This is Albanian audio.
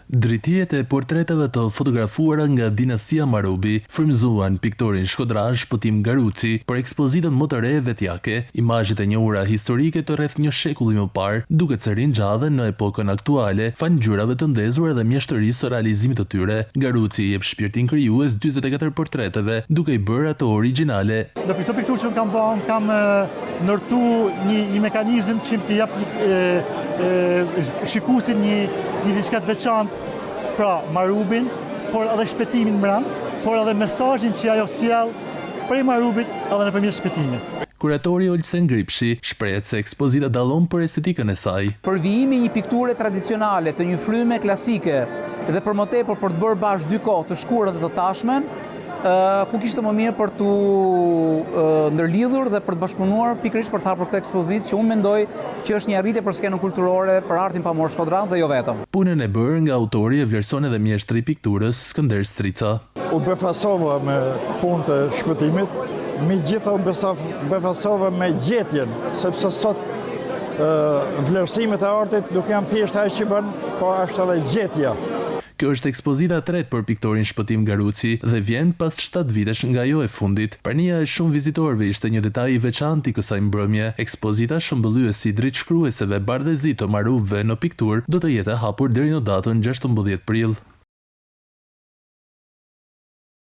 Dritëhijet e portreteve të fotografuara nga dinastia Marubi frymëzuan piktorin shkodran Shpëtim Garuci për ekspozitën më të re vetjake. Imazhet e njohura historike të rreth një shekulli më parë duket se ringjallen në epokën aktuale falë ngjyrave të ndezura dhe mjeshtërisë së realizimit të tyre. Garuci i jep shpirtin krijues 44 portreteve, duke i bërë ato origjinale. Në çdo pikturë që unë kam ba, unë kam ndërtu një, një mekanizëm që t'i jap një, shikuesit një, një diçka të veçantë, pra Marubin, por edhe shpëtimin mbrenda, por edhe mesazhin që ajo sjell prej Marubit edhe nëpërmjet shpëtimit. Kuratori Olsen Gripshi shprehet se ekspozita dallon për estetikën e saj. Përvijimi i një pikture tradicionale të një fryme klasike dhe për më tepër për të bërë bashkë dy kohë, të shkuarën dhe të tashmen, ku kishte më mirë për t'u ndërlidhur dhe për të bashkëpunuar pikërisht për të hapur këtë ekspozitë që unë mendoj që është një arritje për skenën kulturore, për artin pamor shkodran dhe jo vetëm. Punën e bërë nga autori e vlerëson edhe mjeshtri i pikturës, Skënder Strica. U befasova me punët e Shpëtimit, mbi të gjitha u befasova me gjetjen, sepse sot vlerësimet e artit nuk janë thjesht ai që bën, po është edhe gjetja. Kjo është ekspozita e tretë për piktorin Shpëtim Garuci dhe vjen pas shtatë vitesh nga ajo e fundit. Prania e shumë vizitorëve ishte një detaj i veçantë i kësaj mbrëmje. Ekspozita Shëmbëllyesi i dritëshkrueseve bardhezi të Marubëve në pikturë do të jetë e hapur deri në datën 16 prill.